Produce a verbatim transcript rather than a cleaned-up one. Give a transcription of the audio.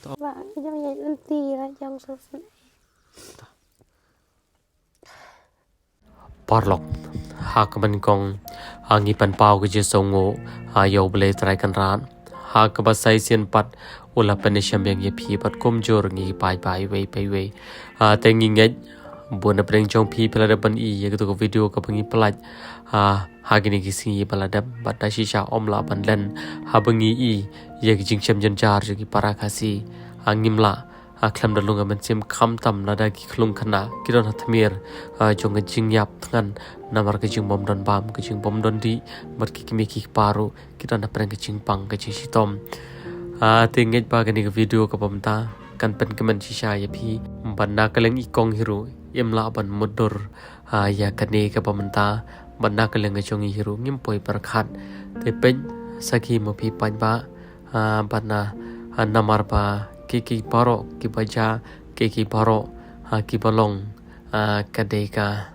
Ba ka jong ïa lynti la jong sngewsih. Paralok, ha ka ban kong, ha ngi pynpaw ka jingsngewnguh ha ïa U Blei Trai Kynrad. Ha kaba sa shisien pat u la pynshem biang ïa phi bad kumjuh ngi paidbah iwei pa iwei. Ha te ngi ngeit bun na pdeng jong phi phi la dep ban i ïa katu ka video kaba ngi pynlait ha ha kine ki sngi ba la dep, bad da shisha ym lah ban len haba ngi i ïa ki jingshem jynjar jong ki para Khasi. Ha ngim lah ha khlem da lung ka mynsiem, khamtam lada ki khlung khynnah ki don ha tmier ha jong ka jingïap thngan namar ka jingbym don bam, ka jingbym don dih bad ki kmie ki kpa ruh ki don ha pdeng ka jingpang ka jingshitom. Ha te ngeit ba kane ka video kaba mynta kan pynkmen shisha ïa phi. Bad na ka liang i kong hi ruh im lah ban mutdur ha ïa kane kaba mynta, bad na ka liang ka jong i hi ruh ngim poi pyrkhat. Te peit sakhi ma phi paidbah, ha bad na, ha namar ba ki ki baroh kiba jia, ki ki baroh ha kiba long ha ka dei ka